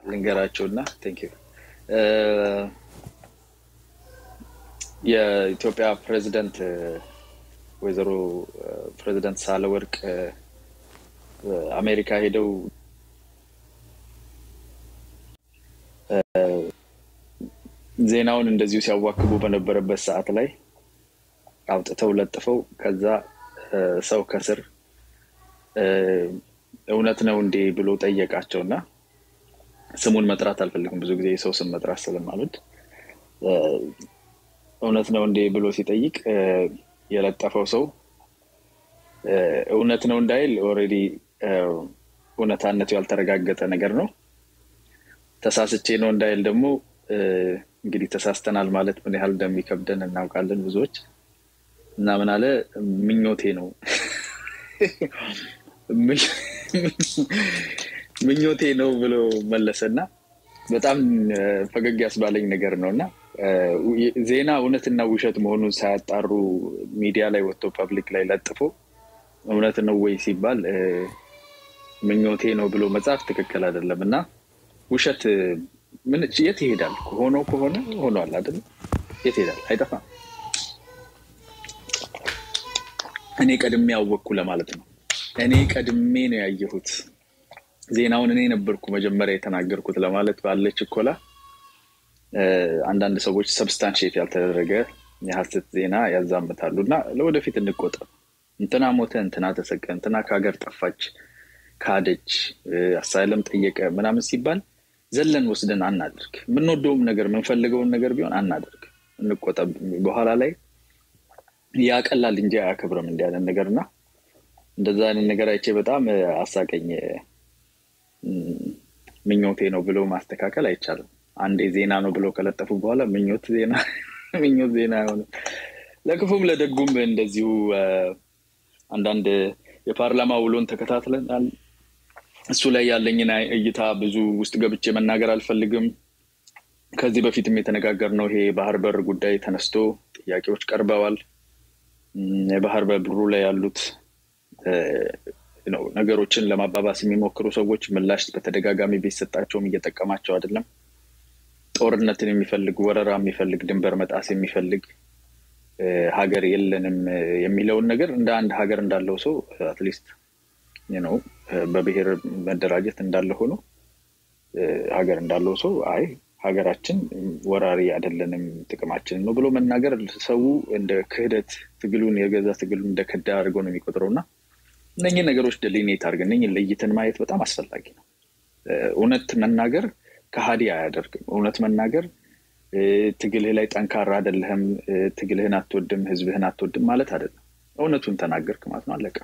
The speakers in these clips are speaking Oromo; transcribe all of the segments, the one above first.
ልንገራቸውና thank you። የኢትዮጵያ ፕሬዚደንት ወይዘሮ ፕሬዚደንት ሳህለወርቅ አሜሪካ ሄደው ዜናውን እንደዚሁ ሲያዋክቡ በነበረበት ሰዓት ላይ አውጥተው ለጥፈው ከዛ ሰው ከስር እውነት ነው እንዴ ብሎ ጠየቃቸውና ስሙን መጥራት አልፈልግም፣ ብዙ ጊዜ የሰው ስም መጥራት ስለማልወድ፣ እውነት ነው እንዴ ብሎ ሲጠይቅ የለጠፈው ሰው እውነት ነው እንዳይል already እውነታነቱ ያልተረጋገጠ ነገር ነው። ተሳስቼ ነው እንዳይል ደግሞ እንግዲህ ተሳስተናል ማለት ምን ያህል እንደሚከብደን እናውቃለን ብዙዎች። እና ምን አለ? ምኞቴ ነው፣ ምኞቴ ነው ብሎ መለሰና በጣም ፈገግ ያስባለኝ ነገር ነው። እና ዜና እውነትና ውሸት መሆኑን ሳያጣሩ ሚዲያ ላይ ወጥቶ public ላይ ለጥፎ እውነት ነው ወይ ሲባል ምኞቴ ነው ብሎ መጻፍ ትክክል አይደለም። እና ውሸት ምን የት ይሄዳል? ሆኖ ከሆነ ሆኗል አይደል? የት ይሄዳል? አይጠፋም። እኔ ቀድሜ ያወቅኩ ለማለት ነው። እኔ ቀድሜ ነው ያየሁት፣ ዜናውን እኔ ነበርኩ መጀመሪያ የተናገርኩት ለማለት ባለ ችኮላ አንዳንድ ሰዎች substantiate ያልተደረገ የሀሰት ዜና ያዛምታሉ። እና ለወደፊት እንቆጠብ። እንትና ሞተ፣ እንትና ተሰቀ፣ እንትና ከሀገር ጠፋች፣ ካደች፣ asylum ጠየቀ ምናምን ሲባል ዘለን ወስደን አናድርግ። የምንወደውም ነገር የምንፈልገውን ነገር ቢሆን አናድርግ፣ እንቆጠብ። በኋላ ላይ ያቀላል እንጂ አያከብርም እንዲህ አይነት ነገር። እና እንደዛ አይነት ነገር አይቼ በጣም አሳቀኝ። ምኞቴ ነው ብሎ ማስተካከል አይቻልም። አንዴ ዜና ነው ብሎ ከለጠፉ በኋላ ምኞት ዜና ምኞት ዜና አይሆንም። ለክፉም ለደጉም እንደዚሁ አንዳንድ የፓርላማ ውሎን ተከታትለናል። እሱ ላይ ያለኝን እይታ ብዙ ውስጥ ገብቼ መናገር አልፈልግም። ከዚህ በፊትም የተነጋገርነው ይሄ የባህር በር ጉዳይ ተነስቶ ጥያቄዎች ቀርበዋል። የባህር በሩ ላይ ያሉት ነገሮችን ለማባባስ የሚሞክሩ ሰዎች ምላሽ በተደጋጋሚ ቢሰጣቸውም እየጠቀማቸው አይደለም። ጦርነትን የሚፈልግ፣ ወረራ የሚፈልግ፣ ድንበር መጣስ የሚፈልግ ሀገር የለንም የሚለውን ነገር እንደ አንድ ሀገር እንዳለው ሰው at least ነው በብሔር መደራጀት እንዳለ ሆኖ ሀገር እንዳለው ሰው አይ ሀገራችን ወራሪ አይደለንም ጥቅማችንን ነው ብሎ መናገር ሰው እንደ ክህደት፣ ትግሉን የገዛ ትግሉን እንደ ከዳ አድርጎ ነው የሚቆጥረው። እና እነኝህ ነገሮች delineate አድርገን እነኝህን ለይተን ማየት በጣም አስፈላጊ ነው። እውነት መናገር ከሀዲ አያደርግም። እውነት መናገር ትግልህ ላይ ጠንካራ አይደለህም፣ ትግልህን አትወድም፣ ህዝብህን አትወድም ማለት አይደለም። እውነቱን ተናገርክ ማለት ነው፣ አለቀ።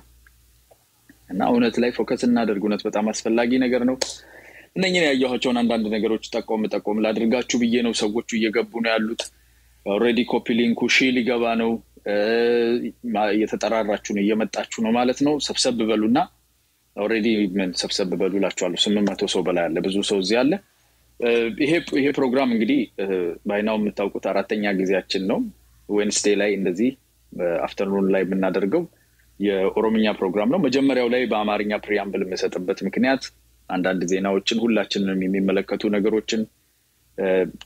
እና እውነት ላይ focus እናደርግ። እውነት በጣም አስፈላጊ ነገር ነው። እነኝህን ያየኋቸውን አንዳንድ ነገሮች ጠቆም ጠቆም ላድርጋችሁ ብዬ ነው። ሰዎቹ እየገቡ ነው ያሉት። Already copy link ኡ ሺ ሊገባ ነው። እየተጠራራችሁ ነው፣ እየመጣችሁ ነው ማለት ነው። ሰብሰብ በሉና already ምን ሰብሰብ በሉ እላችኋለሁ። 800 ሰው በላይ አለ። ብዙ ሰው እዚህ አለ። ይሄ ፕሮግራም እንግዲህ by now የምታውቁት አራተኛ ጊዜያችን ነው። Wednesday ላይ እንደዚህ afternoon ላይ የምናደርገው የኦሮምኛ ፕሮግራም ነው። መጀመሪያው ላይ በአማርኛ preamble የምሰጥበት ምክንያት አንዳንድ ዜናዎችን፣ ሁላችንንም የሚመለከቱ ነገሮችን፣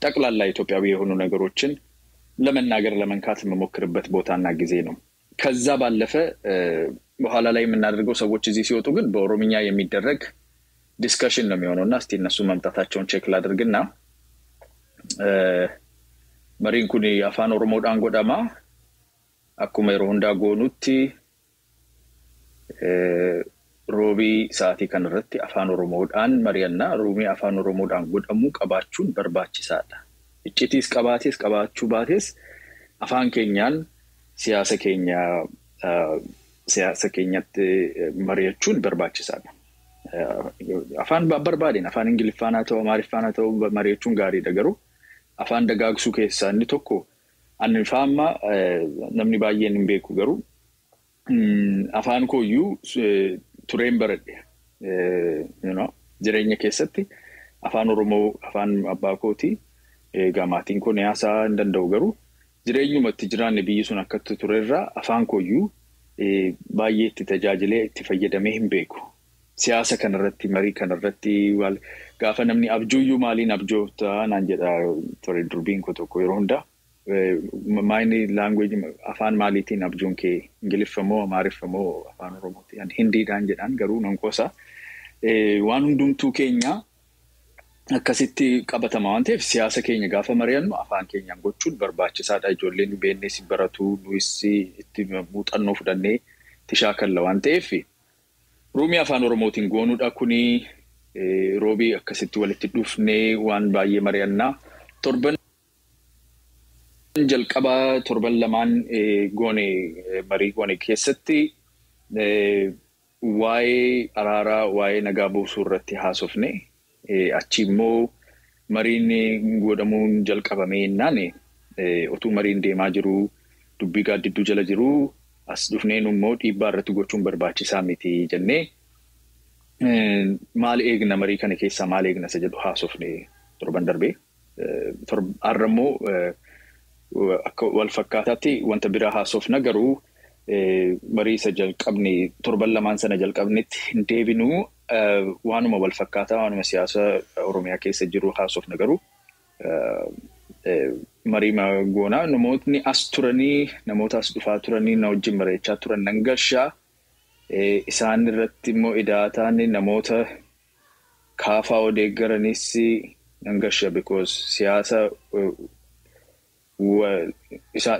ጠቅላላ ኢትዮጵያዊ የሆኑ ነገሮችን ለመናገር ለመንካት የምሞክርበት ቦታና ጊዜ ነው። ከዛ ባለፈ በኋላ ላይ የምናደርገው ሰዎች እዚህ ሲወጡ ግን በኦሮምኛ የሚደረግ discussion ነው የሚሆነው። እና እስቲ እነሱ መምጣታቸውን check ላድርግና mariin kun Afaan Oromoodhaan godhama. Akkuma yeroo hundaa goonutti Roobii sa'aatii kanarratti Afaan Oromoodhaan mari'annaa. Roomii Afaan Oromoodhaan godhamuu qabaachuun barbaachisaadha. Iccitiis qabaatees qabaachuu baates afaan keenyaan siyaasa keenyatti mari'achuun barbaachisaadha. Afaan barbaadeen, afaan Ingiliffaan haa ta'u, Amaariffaan haa ta'u, mari'achuun gaariidha, garuu afaan dagaagsuu keessaa inni tokko ani faamma namni baay'een hin beeku, garuu afaan kooyyuu tureen baradhe. Jireenya keessatti Afaan Oromoo afaan abbaa kooti. Egaa maatiin koo ni haasaa hin danda'u, garuu jireenyuma itti jiraanne biyyi sun akkatti turerraa afaan kooyyuu baay'ee itti tajaajilee itti fayyadamee hin beeku. Siyaasa kanarratti, marii kanarratti Gaafa namni abjuuyyuu maaliin abjoota naan jedha ture durbiin koo tokko yeroo hundaa. Maayini language afaan maaliitiin abjuun kee, Ingiliffa moo Amaariffa moo afaan Oromooti? Hindiidhaan jedhaan, garuu nan qoosa. Waan hundumtuu keenya akkasitti qabatama waan ta'eef, siyaasa keenya gaafa mari'annu afaan keenyaan gochuun barbaachisaadha. Ijoolleen beeknes baratu, nuyis itti muuxannoo fudhannee itti shaakalla waan ta'eef, roomii afaan Oromootiin goonuudha kuni. Roobii akkasitti walitti dhufnee waan baay'ee mari'annaa. Torban jalqabaa torban lamaan goone, marii goone keessatti waa'ee araaraa, waa'ee nagaa buusuu irratti haasofne. Achi immoo mariin godhamuun jalqabamee jennaan, otuu mariin deemaa jiruu, dubbii gaaddidduu jala jiruu, as dhufneen immoo dhiibbaa irratti gochuun barbaachisaa miti jennee, maal eegna, marii kana keessaa maal eegna isa jedhu haasofne torban darbee. Har'a immoo akka wal fakkaataatti wanta biraa haasofna, garuu marii isa jalqabne torban lamaan sana jalqabnetti hin deebinuu. Waanuma wal fakkaataa, waanuma siyaasa Oromiyaa keessa jiru haasofna, garuu marii goonaa namootni as turanii, namoota as dhufaa turanii na wajjin mari'achaa turan nan galchaa. Isaan irratti immoo idaataan namoota kaafaa odeeggaranis nan galcha, because siyaasa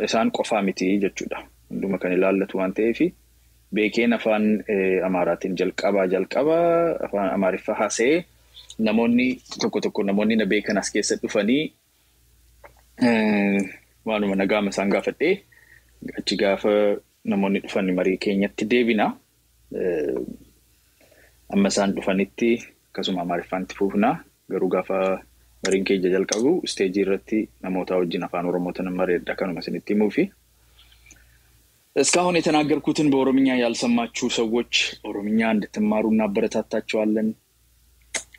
isaan qofaa miti jechuudha. Hunduma kan ilaallatu waan ta'eef, beekeen afaan Amaaraatiin jalqabaa afaan Amaariffaa haasa'ee, namoonni tokko tokko, namoonni na beekan as keessa dhufanii, waanuma nagaama isaan gaafadhee, achi gaafa namoonni dhufan marii keenyatti deebina. Amma isaan dhufanitti akkasuma Amaariffaan itti fufna. Garuu gaafa mariin keenya jalqabu isteejii irratti namoota wajjin afaan Oromootiin mari'adha, kanuma isinitti himuufi. እስካሁን የተናገርኩትን በኦሮምኛ ያልሰማችሁ ሰዎች ኦሮምኛ እንድትማሩ እናበረታታችኋለን።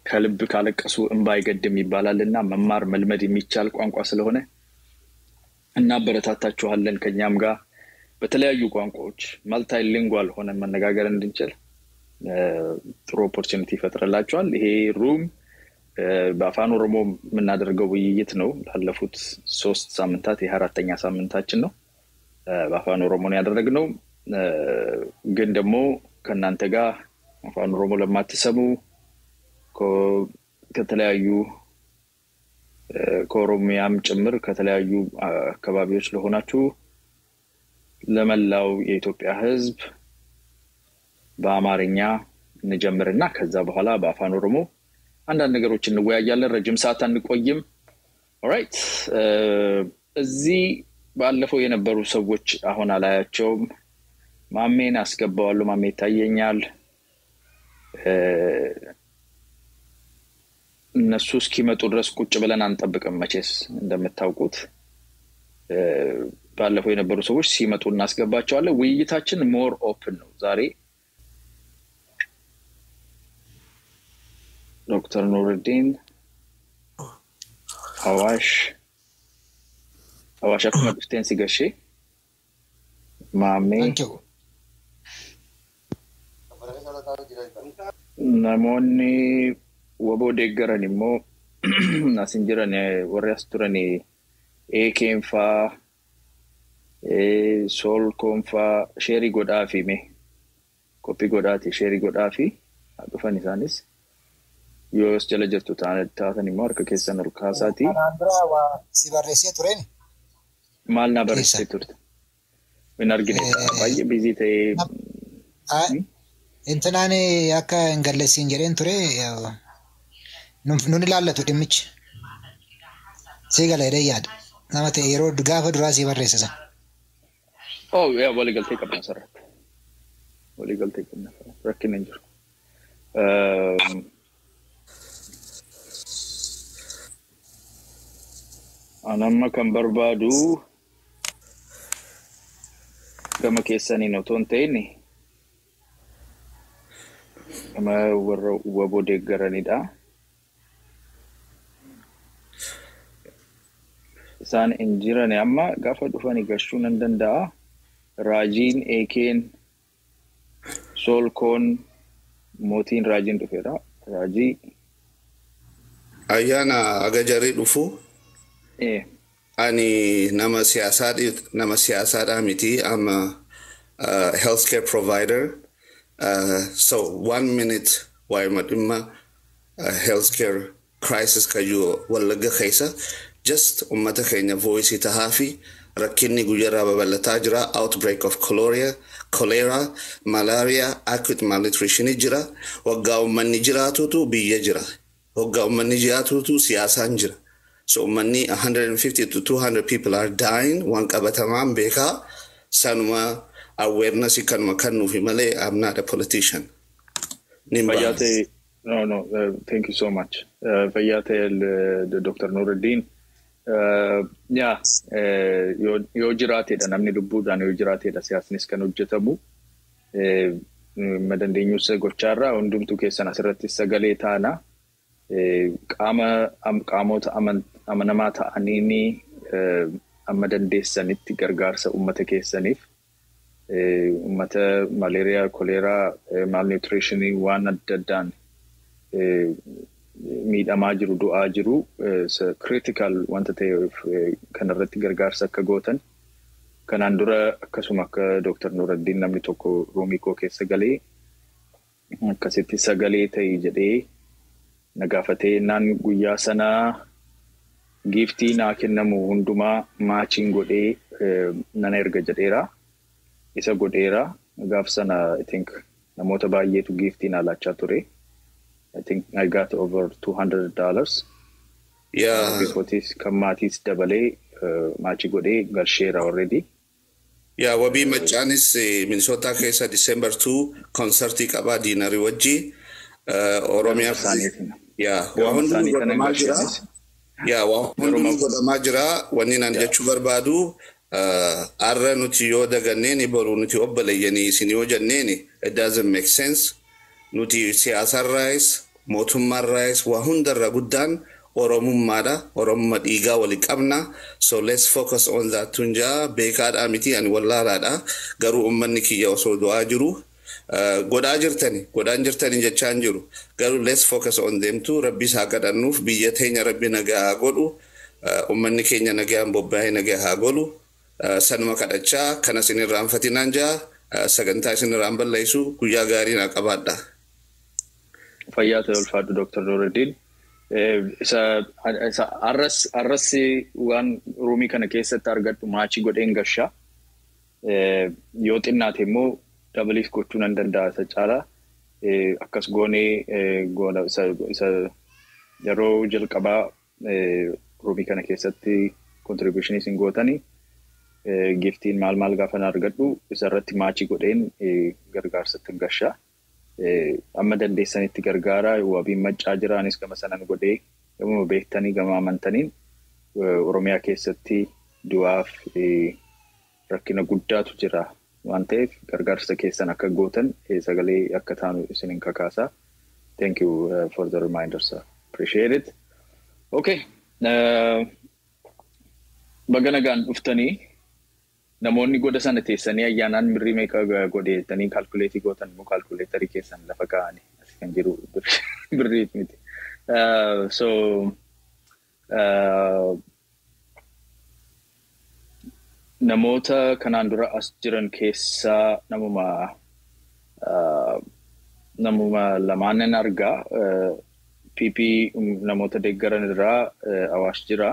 ከልብ ካለቀሱ እንባ አይገድም ይባላል እና መማር መልመድ የሚቻል ቋንቋ ስለሆነ እናበረታታችኋለን። ከኛም ጋር በተለያዩ ቋንቋዎች multilingual ሆነን መነጋገር እንድንችል ጥሩ opportunity ይፈጥርላችኋል። ይሄ room በአፋን ኦሮሞ የምናደርገው ውይይት ነው። ላለፉት 3 ሳምንታት፣ ይህ አራተኛ ሳምንታችን ነው። በአፋን ኦሮሞ ነው ያደረግነው። ግን ደግሞ ከእናንተ ጋር አፋን ኦሮሞ ለማትሰሙ፣ ከተለያዩ ከኦሮሚያም ጭምር ከተለያዩ አካባቢዎች ለሆናችሁ ለመላው የኢትዮጵያ ሕዝብ በአማርኛ እንጀምርና ከዛ በኋላ በአፋን ኦሮሞ አንዳንድ ነገሮች እንወያያለን። ረጅም ሰዓት አንቆይም። Alright፣ እዚህ ባለፈው የነበሩ ሰዎች አሁን አላያቸውም። ማሜን አስገባዋለሁ። ማሜ ይታየኛል። እነሱ እስኪመጡ ድረስ ቁጭ ብለን አንጠብቅም። መቼስ እንደምታውቁት ባለፈው የነበሩ ሰዎች ሲመጡ እናስገባቸዋለን። ውይይታችን more open ነው ዛሬ። ዶክተር ኑርዲን፣ አዋሽ፣ አዋሽ akkuma dhufteen si gashee maamee. Thank you. Namoonni waboo deeggaran immoo as hin jiran. Warri as turan eekeen faa, soolkoon faa, share godhaafi, mee copy godhaati share godhaafi haa dhufan isaanis. Yoo as jala jirtu taatan immoo harka keessan ol kaasaati. Kanaan dura waa si barreessee tureen. Maal naa barreessitee turte? Hin argine, baay'ee busy ta'ee. Intinaan akka hin galleessiin jedheen ture, nun ilaallatu dhimmichi. Sii gala jedhee yaada. Nama ta'e yeroo gaafa duraa sii barreesse sana. Oh, yaa, waliigaltee qabna asirratti. Waliigaltee qabna, rakkinni hin jiru. An amma kan barbaadu gama keessaniin otoo hin ta'in gama warra waboo deeggaranidha. Isaan hin jiran amma, gaafa dhufanii gashuu nan danda'a. Raajiin, Eekeen, Soolkoon, mootiin, Raajiin dhufeera. Raajii. Ayyaana agajarii dhufu. Ani nama siyaasaa, nama siyaasaadhaa miti. I'm a healthcare provider. So one minute waa'ee dhimma healthcare crisis kayyuu Wallagga keessa, just ummata keenya voice tahaa fi rakkinni guyyarraa babal'ataa jira. Outbreak of cholera, malaria, acute malnutrition jira. Waggaa ummanni jiraatutu biyya jira. Waggaa ummanni jiraatutu siyaasaan jira. So ummanni 150 to 200 people are dying, waan qabatamaan beekaa. Sanuma awareness kanuma kennuufi malee I'm not a politician. Fayyaa ta'e, no, thank you so much. Fayyaa ta'e, Dr. Nuruddin. Yaa, yoo jiraateedha, namni lubbuudhaan yoo jiraateedha siyaasnis kan hojjetamu. Madandeenyus gochaarraa hundumtuu keessan asirratti sagalee taana. Qaama qaamota amanamaa ta'aniin amma dandeessanitti gargaarsa uummata keessaniif, uummata malaariyaa, koleeraa, malnutritionii waan adda addaan miidhamaa jiru, du'aa jiru, critical wanta ta'eef kanarratti gargaarsa akka gootan. Kanaan dura akkasuma akka Dr. Nuraddiin namni tokko roomii koo keessa galee akkasitti sagalee ta'e jedhee na gaafatee, naan guyyaa sanaa giftii naa kennamu hundumaa matching godhee nana erga jedheera. Isa godheera. Gaaf sana I think namoota baay'eetu giftii naa laachaa ture. I think I got over $200. Bifootis kan maatiis dabalee match godhee galcheera already. Yaa, Wabii Maccaanis Minnesota keessa December 2 konsertii qabaa dinnerii wajji Oromiyaa. Yaa, waa hundinuu godhamaa jira. Yaa, waa hundinuu godhamaa jira. Wanni naan jechuu barbaadu, arra nuti yoo daganneeni boru nuti obboleeyyanii isin yoo jenneeni, it doesn't make sense. Nuti siyaasarraayis mootummaarraayis waa hundarra guddaan Oromummaadha. Oromummaa dhiigaa wali qabna. So let's focus on that. Tunjaa beekaadhaa miti, ani wallaalaadha. Garuu uummanni kiyya osoo du'aa jiru, godhaa jirtani, godhaan jirtani jechaa hin jiru. Garuu let's focus on them too. Rabbi isaa kadhannuuf, biyya teenya Rabbi nagaa haa godhu. Uummanni keenya nagaan bobba'ee nagaa haa godhu. Sanuma kadhachaa kana isin irraanfatinaan jaa, sagantaa isin irraan balleessu, guyyaa gaarii naa qabaadha. Fayyaa ta'e, ulfaadhu, Dr. Nuruddin. Isa arras waan roomii kana keessatti argadhu match godheen gashaa. Yoo xinnaate immoo dabaliif gochuu nan danda'a isa caalaa. Akkas goonee goona. Isa yeroo jalqabaa roomii kana keessatti contributionii isin gootanii, giftiin maal maal gaafa argadhu isarratti match godheen gargaarsatti gashaa. Amma dandeessanitti gargaara. Wabiin Maccaa jiraanis gama sanan godhee, gama beektanii gama amantaniin Oromiyaa keessatti du'aaf rakkina guddaatu jira waan ta'eef gargaarsa keessan akka gootan sagalee akka taanu isinin kakaasa. Thank you for the reminder, sir. Appreciate it. Okay. Baga nagaan dhuftanii. Namoonni goda sana teessanii ayyaanaan birrii meeqa godheetanii calculate gootan immoo calculatorii keessan lafa kaa'anii as kan jiru birrii miti. So namoota kanaan dura as jiran keessaa namuma lamaanin argaa. PP namoota deeggaran irraa Awaash jira.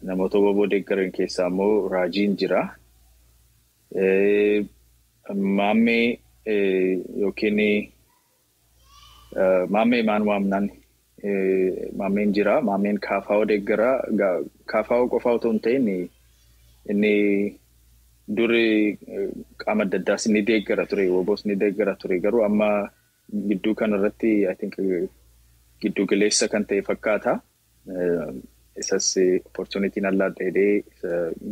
Namoota WBO deeggaran keessaa immoo Raajiin jira. Maammee yookiin Maammee maan waamnaan, Maammeen jira. Maammeen KFO deeggaraa. KFO qofaa otoo hin ta'in inni duri qaama adda addaas ni deeggara ture. WBOs ni deeggara ture. Garuu amma gidduu kanarratti I think giddu galeessa kan ta'e fakkaata. Isas opportunityn allaadha jedhee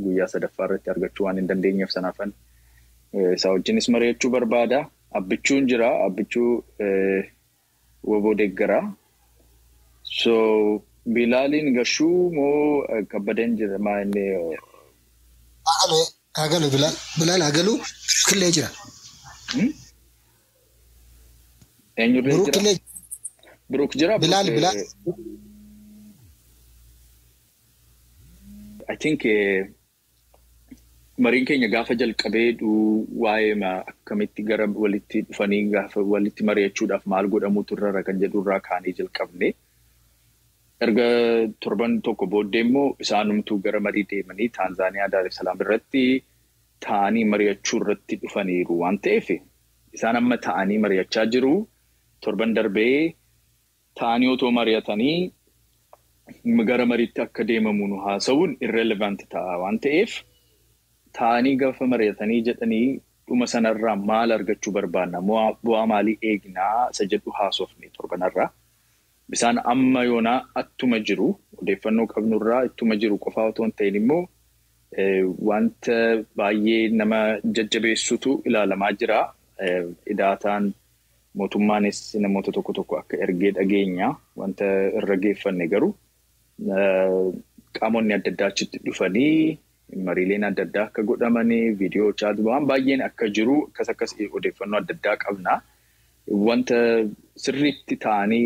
guyyaa sadaffaa irratti argachuu waan hin dandeenyeef sanaafan isaa wajjinis mari'achuu barbaada. Abbichuun jira. Abbichuu WBO deeggaraa. So Bilaaliin gashuu moo Kabbadeen jira maa inni? Hagalu, Bilaal. Bilaal hagalu killee jira. Eenyurree jira? Biruk Biruk jira. Bilaal, Bilaal. I think mariin keenya gaafa jalqabee waa'ee akkamitti gara walitti dhufanii gaafa walitti mari'achuudhaaf maal godhamuutu irra kan jedhu irraa kaanee jalqabne. Erga torban tokko booddee immoo isaanumtuu gara marii deemanii Taanzaaniyaa Daar es Salaam irratti ta'anii mari'achuu irratti dhufaniiru waan ta'eef isaan amma ta'anii mari'achaa jiru. Torban darbee ta'anii otoo mari'atanii gara mariitti akka deemamu nu haasa'uun irrelevant ta'a waan ta'eef ta'anii gaafa mari'atanii jedhanii dhuma sanarraa maal argachuu barbaanna, bu'aa maalii eegnaa isa jedhu haasofne torbanarraa. Isaan amma yoonaa attuma jiru odeeffannoo qabnurraa ittuma jiru qofaa otoo hin ta'in immoo wanta baay'ee nama jajjabeessutu ilaalamaa jira. Idaataan mootummaanis namoota tokko tokko akka ergee dhageenya wanta irra geeffanne garuu qaamonni adda addaa achitti dhufanii mariileen adda addaa akka godhamanii viidiyoo chaat waan baay'een akka jiru akkas akkas odeeffannoo adda addaa qabna. Wanta sirriitti ta'anii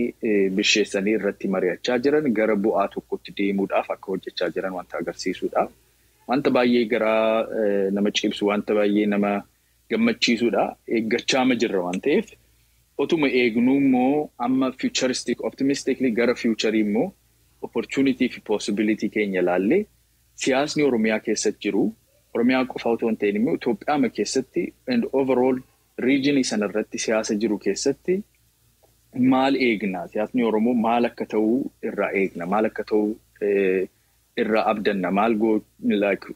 bisheessanii irratti mari'achaa jiran gara bu'aa tokkotti deemuudhaaf akka hojjechaa jiran wanta agarsiisudha. Wanta baay'ee garaa nama ciibsu, wanta baay'ee nama gammachiisudha. Eeggachaama jirra waan ta'eef otuma eegnuu immoo amma futuristic optimistically gara futurii immoo opportunity fi possibility keenya ilaallee siyaasni Oromiyaa keessatti jiru, Oromiyaa qofa otoo hin ta'in immoo Itoophiyaa keessatti and overall region sanarratti siyaasa jiru keessatti maal eegna? Siyaasni Oromoo maal akka ta'u irraa eegna? Maal akka ta'u irraa abdanna? Maal like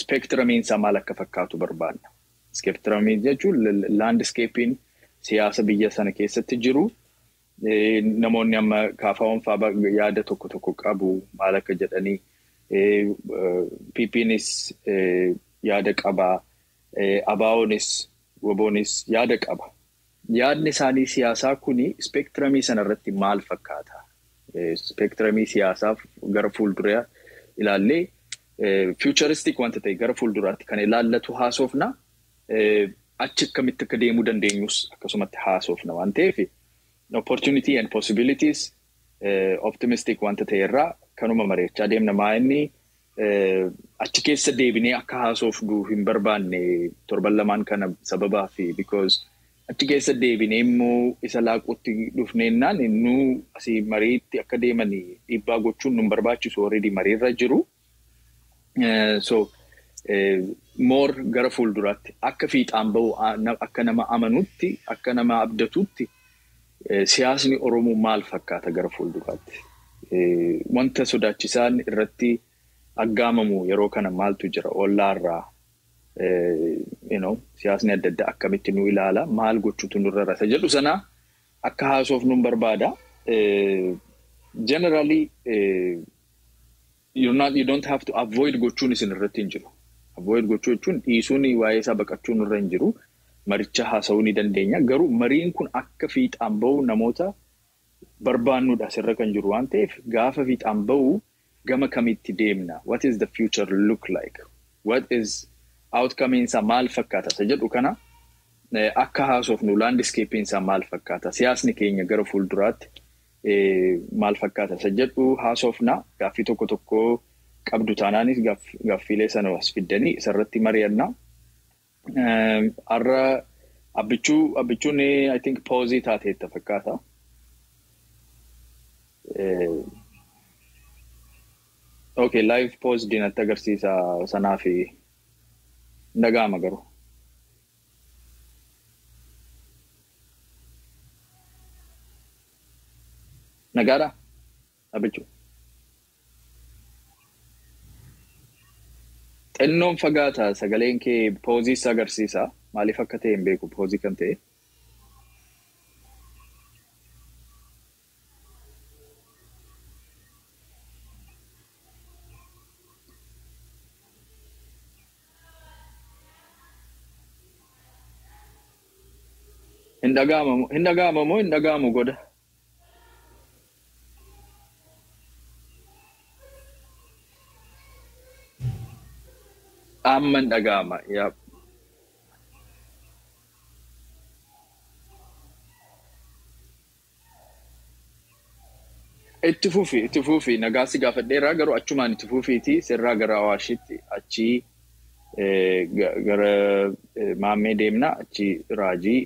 spectrumiin isaa maal akka fakkaatu barbaadna? Spectrumiin jechuun landscapein siyaasa biyya sana keessatti jiru namoonni amma kaafaawwan fa'aa yaada tokko tokko qabu maal akka jedhanii PPnis yaada qaba, ABOnis WBOnis yaada qaba. Yaadni isaanii siyaasaa kuni spectrumii sanarratti maal fakkaata? Spectrumii siyaasaaf gara fuulduraa ilaallee futuristic wanta ta'e gara fuulduraatti kan ilaallatu haasofna. Achi akkamitti akka deemuu dandeenyus akkasumatti haasofna waan ta'eef opportunity and possibilities optimistic wanta ta'e irraa kanuma mari'achaa deemna. Maa inni achi keessa deebinee akka haasofnu hin barbaanne torban lamaan kana sababaa fi because achi keessa deebinee immoo isa laaquutti dhufneennaan nu asii mariitti akka deemanii dhiibbaa gochuun nu barbaachisu already mariirra jiru. So more gara fuulduraatti akka fiixaan bahu akka nama amanutti akka nama abdatutti siyaasni Oromoo maal fakkaata gara fuulduraatti? Wanta sodaachisaan irratti aggaamamu yeroo kana maaltu jira? Ollaarraa siyaasni adda addaa akkamitti nu ilaala? Maal gochuutu nurra rasa jedhu sana akka haasofnu barbaada. Generally you don't have to avoid gochuun isin irratti hin jiru. Avoid gochuu jechuun dhiisuun waa'ee isaa baqachuun irra hin jiru. Maricha haasa'uu ni dandeenya. Garuu mariin kun akka fiixaan bahu namoota barbaannudha asirra kan jiru waan ta'eef gaafa fiixaan bahu gama kamitti deemna? What is the future look like? What is outcome isaa maal fakkaata? Isa jedhu kana akka haasofnu landscape isaa maal fakkaata? Siyaasni keenya gara fuulduraatti maal fakkaata? Isa jedhu haasofna. Gaaffii tokko tokko qabdu taanaanis gaaffiilee sana as fiddanii isarratti mari'anna. Har'a abbichuun I think pausii taateetta fakkaata. Okay, live pause diinatti agarsiisa sanaa fi dhaga'ama garuu. Nagaadhaa? Abbichuu. Xinnoon fagaata sagaleen kee pauseis agarsiisa. Maaliif akka ta'e hin beeku pausii kan ta'e. Hin dhaga'amu moo hin dhaga'amu godha? Amma hin dhaga'ama. Yep. Itti fufi, itti fufi. Nagaa si gaafadheeraa, garuu achumaan itti fufiiti sirraa gara Awaashitti, achii gara Maammee deemna, achii Raajii,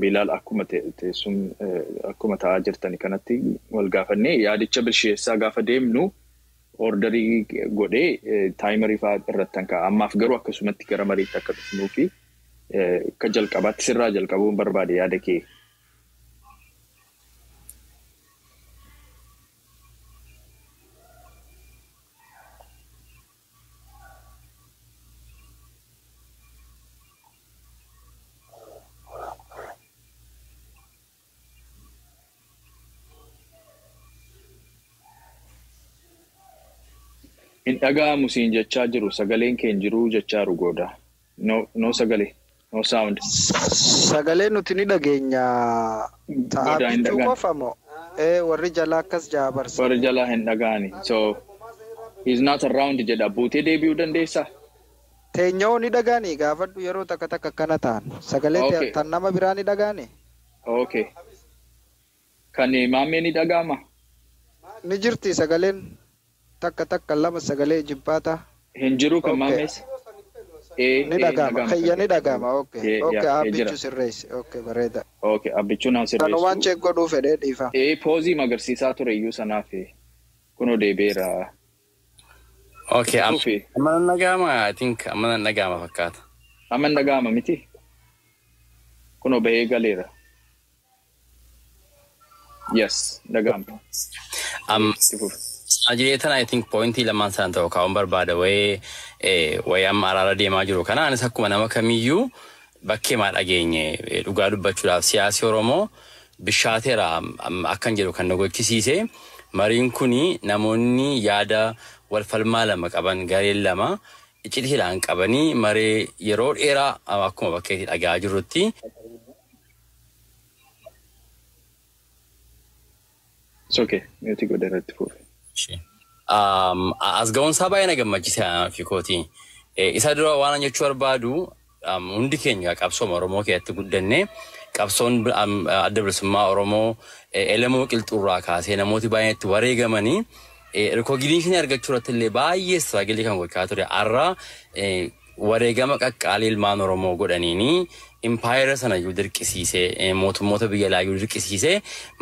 Bilaal, akkuma teessum akkuma taa'aa jirtani kanatti wal gaafannee yaadicha bilcheessaa gaafa deemnu orderii godhee timerii fa'aa irratti kan ka'a. Ammaaf garuu akkasumatti gara mariitti akka dhufnuu fi akka jalqabaatti sirraa jalqabuun barbaade yaada kee. Hin dhaga'amu siin jechaa jiru, sagaleen kee hin jiru jechaa jiru gooda. No, no sagalee. No sound. Sagalee nuti ni dhageenya. Ta'a Goodaa hin bichuu dhaga'an. Qofa moo? Warri jalaa akkas jaa barsa. Warri jalaa hin dhaga'ani. So he's not around jedha. Buutee deebi'uu dandeessaa? Teenyoo ni dhaga'ani, gaafadhu, yeroo takka takka akkana ta'an. Sagalee tan nama biraa ni dhaga'ani. Okay. Kan Maammee ni dhaga'ama? Ni jirti sagaleen, takka takka lama sagalee jibbaata. Hin jiru kan Maammees? Ni dhaga'ama. Kayya ni dhaga'ama. Okay. Okay, Jira. Abbichuu sirreessi. Okay, bareeda. Okay, abbichuun haa Kanumaan sirreessu. check godhuu fedhee dhiifa. Pauseii magarsiisaa ture iyyuu sanaaf kunoo deebi'eera. Okay, Fufi. amma nan dhaga'ama, I think amma nan dhaga'ama fakkaata. Amma hin dhaga'ama miti? Kunoo bahee galeera. Yes, dhaga'ama. Itti fufi. Ajireetan I think pointii lamaan sana ta'u kaa'uun barbaada wayii amma araara deemaa jiru kana anis akkuma nama kamiyyuu bakkee maa dhageenye, dhugaa dubbachuudhaaf siyaasi Oromoo bishaateera akkan jedhu kan na gochisiise mariin kuni namoonni yaada wal falmaa lama qaban, gareen lama iccitiidhaan qabanii maree yeroo dheeraa akkuma bakkeetti dhagaa jirrutti It's okay. Mute godheera, itti fufi. As ga'uunsaa baay'ee na gammachiise fi kooti. Isa dura waan ani jechuu barbaadu, hundi keenya qabsooma Oromoo keessatti guddanne, qabsoon adda bilisummaa Oromoo Elemoo Qilxuurraa kaasee namooti baay'een itti wareegamanii recognitionii argachuu irratti illee baay'ee struggleii kan gochaa ture. Har'a wareegama qaqqaalii ilmaan Oromoo godhaniini impaayera sana iyyuu dirqisiisee, mootummoota biyya alaa iyyuu dirqisiisee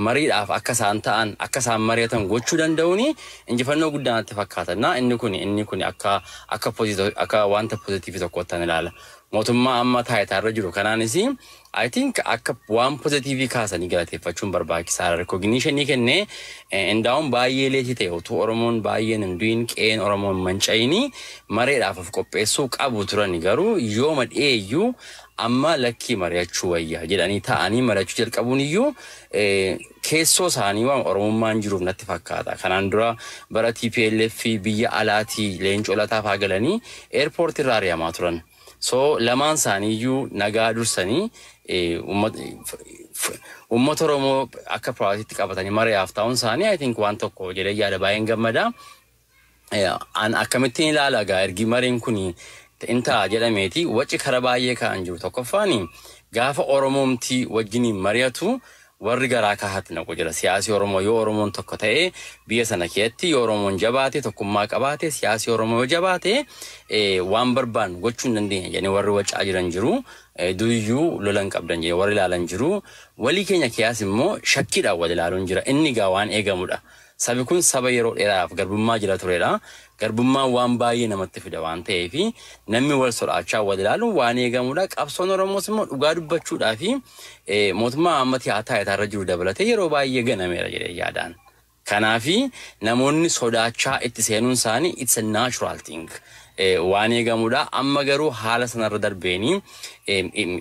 mariidhaaf akka isaan ta'an, akka isaan mari'atan gochuu danda'uuni injifannoo guddaa natti fakkaata. Inni kun akka wanta positiveii tokkotti an ilaala. Mootummaa amma taayitaa irra jiru kanaanis I think akka waan positiveii kaasanii galateeffachuun barbaachisaadha. Recognitionii kennee indaa'uun baay'ee lateii ta'e, utuu Oromoon baay'een hin du'in, qe'een Oromoon manca'inii mareedhaaf of qopheessuu qabu turan, garuu yooma dhiyeeyyuu amma lakkii mari'achuu wayya jedhanii ta'anii mari'achuu jalqabuun iyyuu keessoo isaanii waan Oromummaan jiruuf natti fakkaata. Kanaan dura bara TPLF biyya alaatii Leencoo Lataa fa'aa galanii airportii irraa ari'amaa turan. So lamaan isaanii iyyuu nagaa dursanii uummata Oromoo akka prioritytti qabatanii mari'aaf ta'uun isaanii I think waan tokko jedhee yaada, baay'een gammada. An akkamittiin ilaala gaa, ergi mariin kun in ta'a jedhameeti waci kara baay'ee ka'an jiru. Tokkoffaan, gaafa Oromoomtii wajjiniin mari'atu warri garaa kaahatti naqu jira. Siyaasi Oromoo yoo Oromoon tokko ta'e, biyya sana keessatti yoo Oromoon jabaate, tokkummaa qabaate, siyaasi Oromoo yoo jabaate, waan barbaannu gochuu hin dandeenya jedhanii warri wacaa jiran jiru. Duriyyuu lola hin qabdan jedhanii warri ilaalan jiru. Walii keenya keessa immoo shakkiidhaan wal ilaaluun jira. Inni gaa waan eegamudha. Sabi kun saba yeroo dheeraaf garbummaa jira turedha. Garbummaan waan baay'ee namatti fida waan ta'eef namni wal sodaachaa wal ilaaluun waan eegamudha. Qabsoon Oromoos immoo dhugaa dubbachuudhaa fi mootummaa amma taayitaa irra jiru dabalatee yeroo baay'ee ganameera jedhee yaadaan. Kanaafi namoonni sodaachaa itti seenuun isaanii it's a natural thing. Waan eegamudha. Amma garuu haala sanarra darbeenii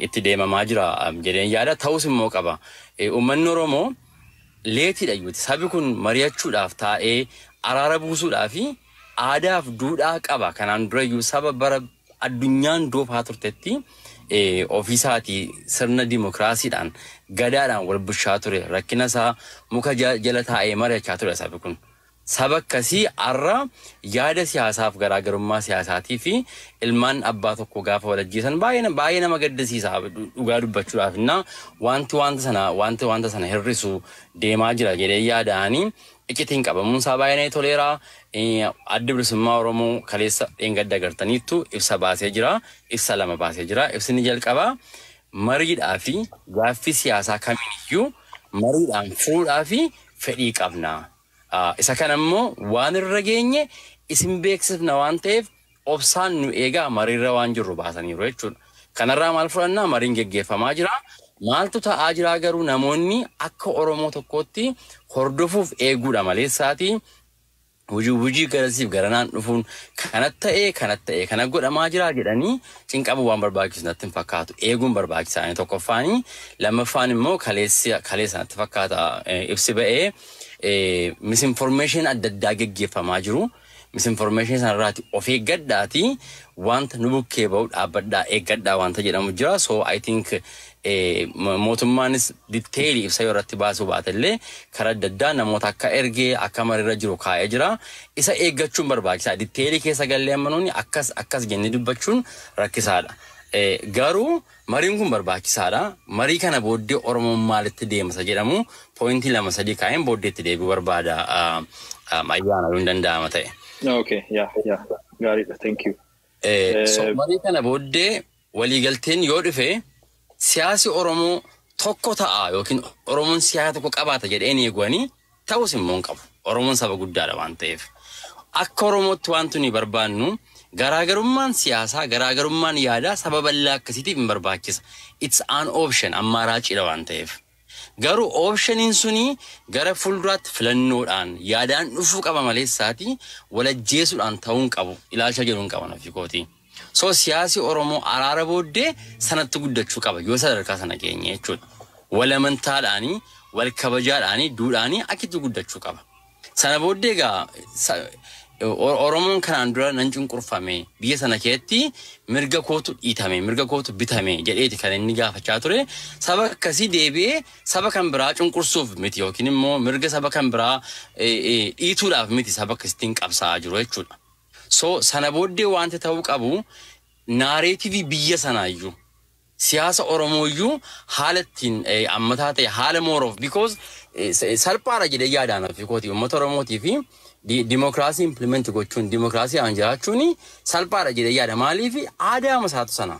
itti deemamaa jira jedheen yaada. Ta'us immoo qaba. Uummanni Oromoo lateiidha iyyuuti. Sabi kun mari'achuudhaaf taa'ee araara buusuudhaaf aadaaf duudhaa qaba. Kanaan dura iyyuu saba bara addunyaan doofaa turtetti ofiisaatii sirna dimokiraasiidhaan gadaadhaan wal bulchaa ture. Rakkina isaa muka jala taa'ee mari'achaa ture sabi kun. Saba akkasii har'a yaada siyaasaaf garaagarummaa siyaasaatii fi ilmaan abbaa tokko gaafa walajjeesan baay'ee nama gaddisiisa dhugaa dubbachuudhaaf. Innaa wanti wanta sana wanti wanta sana hir'isu deemaa jira jedhee yaada'anii iccitiin qabamuun isaa baay'ee toleera. Addi Bilisummaa Oromoo kaleessa dheengadda agartaniittu ibsa baasee jira. Ibsa lama baasee jira. Ibsi ni jalqabaa mariidhaa fi gaaffii siyaasaa kamiiyyuu mariidhaan fuudhaa fi fedhii qabna. Isa kana immoo waan irra geenye isin beeksifna waan ta'eef obsaan nu eegaa, mariirra waan jirru baasaniiru jechuudha. Kanarraa maal fudhannaa? Mariin geggeeffamaa jira. Maaltu ta'aa jira garuu namoonni akka Oromoo tokkootti hordofuuf eeguudha maleessaatii hojii hojii garasiif garanaan dhufuun kana ta'ee kana godhamaa jira jedhanii cinqabuu waan barbaachisu natti hin fakkaatu. Eeguun barbaachisaa tokkoffaanii, lammaffaan immoo kaleessa natti fakkaata ibsi ba'ee misinformation adda addaa geggeeffamaa jiru. Misinformation sanarraati of eeggadhaati, wanta nu bukkee ba'u dhaabbadhaa, eeggadhaa wanta jedhamu jira. So I think mootummaanis detailii ibsa yoo irratti baasuu baatellee karaa adda addaa namoota akka ergee akka mariirra jiru kaa'ee jira. Isa eeggachuun barbaachisaa. Detailii keessa gallee amma nuuni akkas akkas jennee dubbachuun rakkisaadha. Garuu mariin kun barbaachisaadha. Marii kana booddee Oromoon maalitti deemsa jedhamu pointii lama sadii kaa'een booddeetti deebi'uu barbaada, ayyaana yoo hin danda'ama ta'e. Okay, yeah. Gaariidha, thank you. So marii kana booddee waliigalteen yoo dhufe siyaasi Oromoo tokko ta'a yookiin Oromoon siyaasa tokko qabaata jedheen eegwanii ta'us immoo hin qabu. Oromoon saba guddaadha waan ta'eef. Akka Oromootti wanti nuyi barbaannu garaagarummaan siyaasaa, garaagarummaan yaadaa saba bal'aa akkasiitiif hin barbaachisa. It's an option, ammaaraaciidha waan ta'eef. Garuu optioniin suni gara fuulduraatti filannoodhaan yaadaan dhufuu qaba maleessaati walajjeesuudhaan ta'uu hin qabu ilaalcha jedhu hin qaban ofii kooti. So siyaasi Oromoo araara booddee sanatti guddachuu qaba yoo sadarkaa sana geenye jechuudha. Wal amantaadhaanii, wal kabajaadhaanii, duudhaanii akkitti guddachuu qaba. Sana booddee egaa Oromoon kanaan dura nan cunqurfame, biyya sana keessatti mirga kootu dhiitame, mirga kootu bitame jedheeti kan inni gaafachaa ture. Saba akkasii deebi'ee saba kan biraa cunqursuuf miti yookiin immoo mirga saba kan biraa dhiituudhaaf miti saba akkasittiin qabsaa'aa jiru jechuudha. So sana booddee wanti ta'uu qabu narrative biyya sanaayyuu siyaasa Oromooyyuu haala ittiin ammataa ta'e haala more of because salphaadha jedhee yaadaan ofii kooti uummata Oromootii fi dimokiraasii implement gochuun, dimokiraasii aan jiraachuun salphaadha jedhee yaada. Maaliif? Aadaa masaatu sana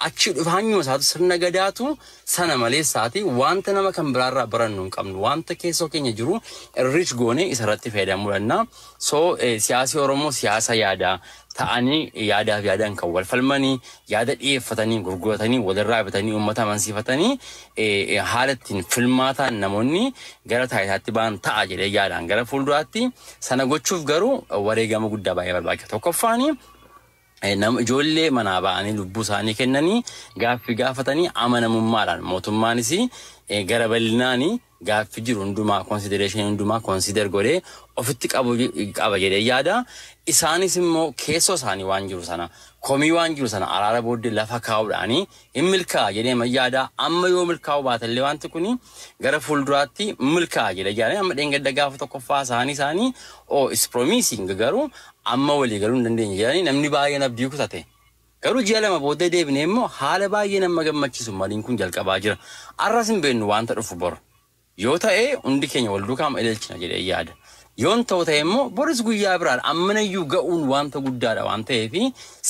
achi dhufaanyuma isaatu sirna gadaatu sana maleessaati wanta nama kan biraarraa barannu hin qabnu, wanta keessoo keenya jiru enrich goone isarratti fayyadamuu danda'a. So siyaasi Oromoo siyaasa yaadaa ta'anii yaadaaf yaadaan kan wal falmanii, yaada dhiyeeffatanii, gurguratanii, walirraa bitanii, uummata amansiifatanii, haala ittiin filmaataan namoonni gara taayitaatti ba'an ta'a jedhee yaadaan gara fuulduraatti. Sana gochuuf garuu wareegama guddaa baay'ee barbaachisa. Tokkoffaanii nama ijoollee manaa ba'anii lubbuu isaanii kennanii gaaffii gaafatanii amanamummaadhaan mootummaanis gara bal'inaanii gaaffii jiru hundumaa consideration hundumaa consider godhee ofitti qabu qaba jedhee yaada. Isaanis immoo keessoo isaanii waan jiru sana, komii waan jiru sana araara booddee lafa kaa'uudhaanii hin milkaa'a jedhee yaada. Amma yoo milkaa'u baatellee wanti kuni gara fuulduraatti milkaa'a jedhee yaada. Amma dheengadda gaafa tokkoffaa isaanii oh, is promising, garuu amma walii galuu hin dandeenye jedhanii namni baay'een abdii kutate. Garuu ji'a 2 booddee deebinee immoo haala baay'ee nama gammachiisu mariin kun jalqabaa jira. Arras hin beeknu wanta dhufu bor. Yoo ta'e hundi keenya wal duukaa ilaalchina jedhee yaada. Yoon ta'u ta'e immoo boris guyyaa biraan ammanayyuu ga'uun wanta guddaadha waan ta'eef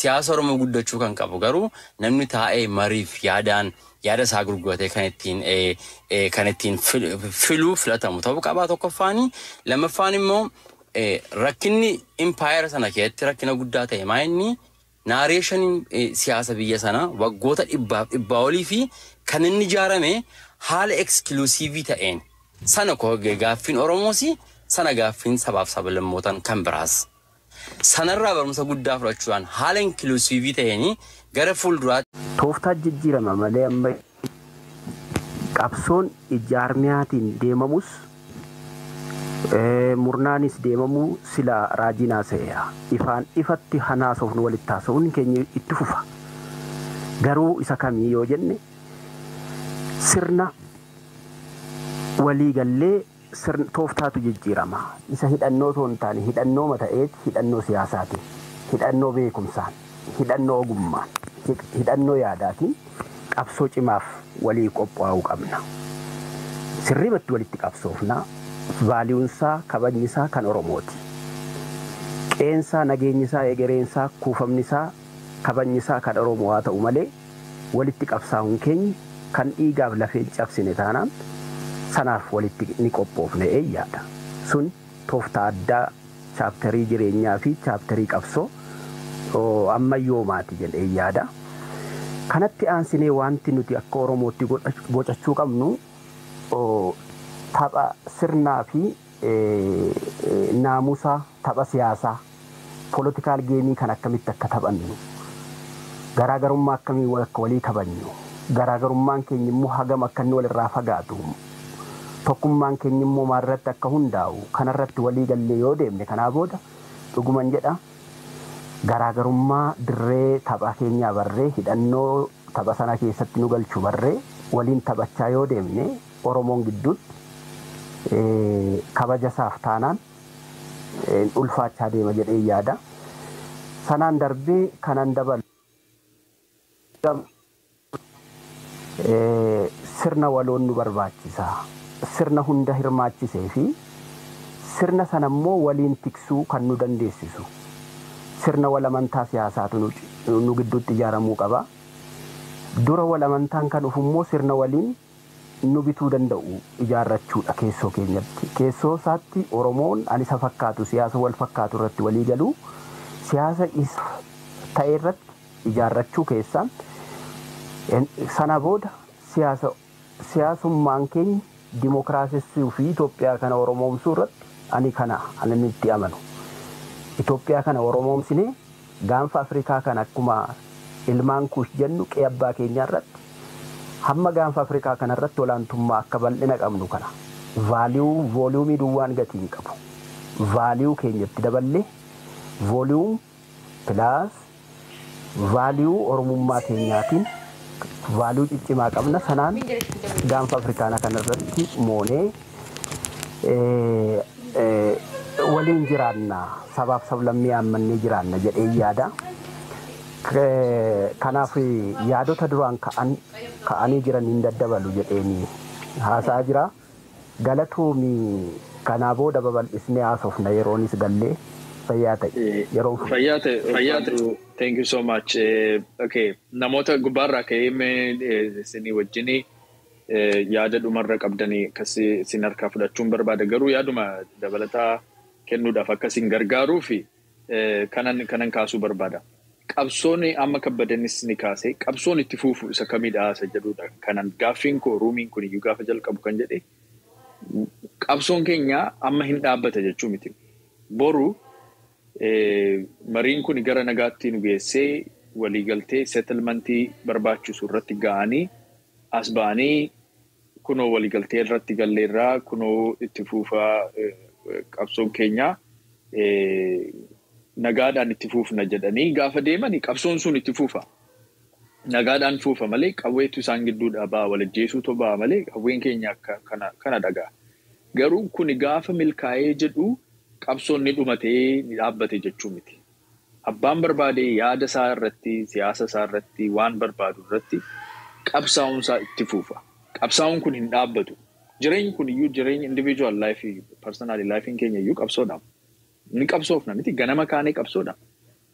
siyaasa Oromoo guddachuu kan qabu garuu namni taa'ee mariif yaadaan yaada isaa gurguratee kan ittiin filuu filatamu ta'uu qabaa tokkoffaani. Lammaffaan immoo rakkinni impaayera sana keessatti rakkina guddaa ta'e maa inni narrationiin siyaasa biyya sanaa waggoota dhibbaaf dhibbaa olii fi kan inni ijaarame haala exclusive ta'een sana gaaffiin Oromoos sana gaaffiin sabaaf sablammootaan kan biraas. Sanarraa barumsa guddaa fudhachuudhaan haala inclusive ta'een gara fuulduraatti. Tooftaa jijjiirama malee amma qabsoon ijaarmiyaatiin deemamus murnaanis deemamuu sila raajiin haasa'eera. Ifaan ifatti hanaasofnu walitti haasa'uun keenya itti fufa. Garuu isa kamii yoo jenne sirna waliigallee Tooftaatu jijjiirama. Isa hidhannoo otoo hin taane hidhannoo mata'eet, hidhannoo siyaasaatiin, hidhannoo beekumsaan, hidhannoo ogummaan, hidhannoo yaadaatiin qabsoo cimaaf walii qophaa'uu qabna. Sirriimatti walitti qabsoofna. Valueunsaa, kabajnisaa kan Oromooti. Qeensaa, nageenyisaa, egereensaa, kuufamnisaa, kabajnisaa kan Oromoo haa ta'u malee, walitti qabsaa'uun keenya kan dhiigaaf lafeen cabsine taanaan sanaaf walitti ni qophoofne eeyyaadha. Sun tooftaa addaa, chapterii jireenyaa fi chapterii qabsoo ammayyoomaati jedhee yaada. Kanatti aansinee wanti nuti akka Oromootti bocachuu qabnu tapha sirnaa fi naamusa tapha siyaasaa, political gameii kan akkamitti akka taphannu, garaagarummaa akkamii akka walii kabajnu, garaagarummaan keenya immoo hagam akka inni walirraa fagaatu, tokkummaan keenya immoo maalirratti akka hundaa'u kanarratti walii gallee yoo deemne, kanaa booda dhuguman jedha, garaagarummaa dirree tapha keenyaa barree, hidhannoo tapha sana keessatti nu galchu barree, waliin taphachaa yoo deemne, Oromoon gidduutti kabaja isaaf taanaan ulfaachaa deema jedhee yaada. Sanaan darbee kanan dabalu, sirna waloon nu barbaachisa. Sirna hunda hirmaachisee fi sirna sana immoo waliin tiksuu kan nu dandeessisu. Sirna wal amantaa siyaasaatu nu gidduutti ijaaramuu qaba. Dura wal amantaan kan dhufu immoo sirna waliin nu bituu danda'u ijaarrachuudha keessoo keenyatti. Keessoo isaatti Oromoon ani isa fakkaatu, siyaasa wal fakkaatu irratti walii galuu, siyaasa isa ta'e irratti ijaarrachuu keessaan, sana booda siyaasa siyaasummaan keenya dimookiraasessuu fi Itoophiyaa kana Oromoomsuu irratti ani kana ani itti amanu. Itoophiyaa kana Oromoomsinee gaanfa Afrikaa kana akkuma ilmaan Kuush jennu, qe'ee abbaa keenyaa irratti hamma gaanfa Afrikaa kana irratti olaantummaa akka bal'ina qabnu kana, value volumeii duwwaan gatii hin qabu. Value keenyatti daballee, volume plus value Oromummaa keenyaatiin value ciccimaa qabna, sanaan gaanfa Afrikaanaa kana irratti moonee waliin jiraanna, sabaaf sablammii haammannee jiraanna jedhee yaada. Kanaaf yaadota duraan ka'an ka'anii jiran hin daddabalu jedheeni haasa'aa jira. Galatoomii, kanaa booda babal'isnee haasofna, yeroonis gallee fayyaa ta'e. Yeroon Fayyaa ta'e, fayyaa ta'e. Thank you so much. Okay, namoota gubbaarraa ka'ee mee isinii wajjini yaada dhumarra qabdanii akkasii isin harkaa fudhachuun barbaada. Garuu yaaduma dabalataa kennuudhaaf akkasiin gargaaruu fi kanan kaasuu barbaada. Qabsoon amma kabbadanis ni kaase, qabsoon itti fufu isa kamidha isa jedhudha. Kanan gaaffiin koo roomiin kun iyyuu gaafa jalqabu kan jedhe, qabsoon keenya amma hin dhaabbata jechuu miti. Boru mariin kun gara nagaatti nu geessee, waliigaltee settlementii barbaachisu irratti ga'anii, as ba'anii kunoo waliigaltee irratti galleerraa, kunoo itti fuufaa, qabsoon keenya nagaadhaan itti fuufna jedhanii gaafa deemanii, qabsoon sun itti fuufa. Nagaadhaan fuufa malee qawweetu isaan gidduudhaa ba'a, walajjeesuutu ba'a malee qawween keenya akka kana dhagaa. Garuu kuni gaafa milkaa'ee jedhu qabsoon ni dhumatee ni dhaabbate jechuu miti. Abbaan barbaade yaada isaa irratti, siyaasa isaa irratti, waan barbaadu irratti qabsaa'uun isaa itti fuufa. Qabsaa'uun kun hin dhaabbatu. Jireenyi kun iyyuu, jireenya individual life, personal life keenya iyyuu qabsoodha. Ni qabsoofna miti, ganama kaanee qabsoodha.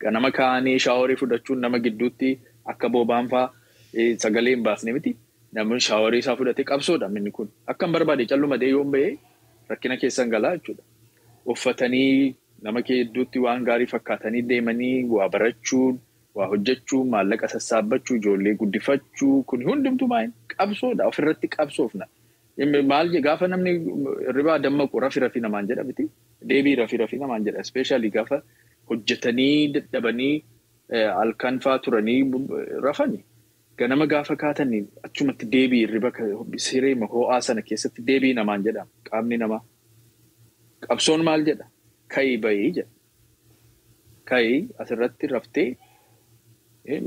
Ganama kaanee showerii fudhachuun nama gidduutti akka boobaan fa'aa sagalee hin baasne miti. Namni showerii isaa fudhatee qabsoodha inni kun. Akka hin barbaade calluma yoon bahee rakkina keessan galaa jechuudha. Uffatanii nama gidduutti waan gaarii fakkaatanii deemanii waa barachuun, waa hojjechuu, maallaqa sassaabbachuu, ijoollee guddifachuu, kun hundumtuu maal qabsoodha. Ofirratti qabsoofna. Maal gaafa namni hirribaa dammaqu rafi rafi namaan jedha miti. Deebii rafi rafi namaan jedha. Especially gaafa hojjetanii dadhabanii halkan faa turanii rafani. Ganama gaafa kaatanii achumatti deebii, hirriba siree ho'aa sana keessatti deebii namaan jedha qaamni namaa. Qabsoon maal jedha? Ka'ii bahii jedha. Ka'ii asirratti raftee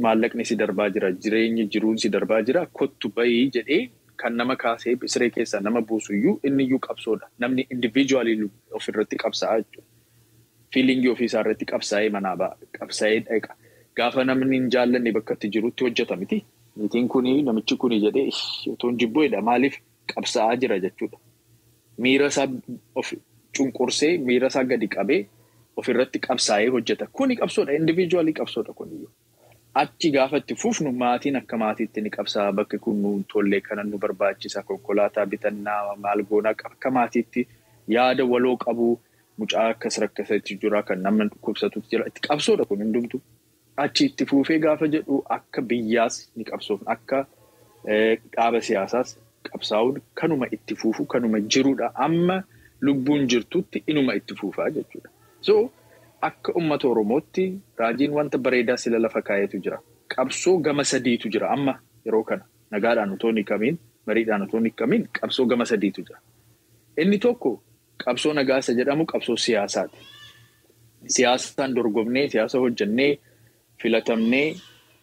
maallaqni si darbaa jira, jireenyi jiruun si darbaa jira, kottu bahii jedhee. Kan nama kaasee siree keessaa nama buusu iyyuu inni iyyuu qabsoodha. Namni individually ofirratti qabsaa'aa jechuudha. Feelingii ofiisaa irratti qabsaa'ee manaa ba'a. Qabsaa'ee dhaqa. Gaafa namni hin jaallanne bakka itti jirutti hojjeta miti. Niitiin kuni, namichi kuni jedhee otoo hin jibbuudha. Maaliif qabsaa'aa jira jechuudha. Miira isaa of cunqursee, miira isaa gadi qabee, ofirratti qabsaa'ee hojjeta. Kuni qabsoodha. Individually qabsoodha kuniyyuu. Achi gaafa itti fufnu maatiin akka maatiitti ni qabsaa'a. Bakki kun nu tollee, kana nu barbaachisa. Konkolaataa bitannaa, maal goonaa, akka maatiitti yaada waloo qabu. Mucaa akkas rakkasatti jira, kan nama dhukkubsatutu jira. Itti qabsoodha kun hundumtu. Achi itti fuufee gaafa jedhu akka biyyaas ni qabsoofna. Akka dhaaba siyaasaas qabsaa'uun kanuma itti fuufu, kanuma jirudha. Amma lubbuun jirtutti inuma itti fuufaa jechuudha. So akka uummata Oromootti Raajiin wanta bareedaa sila lafa kaa'eetu jira. Qabsoo gama sadiitu jira amma yeroo kana. Nagaadhaan otoo hin hiikamiin, mariidhaan otoo hin hiikamiin, qabsoo gama sadiitu jira. Inni tokko qabsoo nagaa isa jedhamu qabsoo siyaasaati. Siyaasaan dorgomnee, siyaasa hojjennee, filatamnee,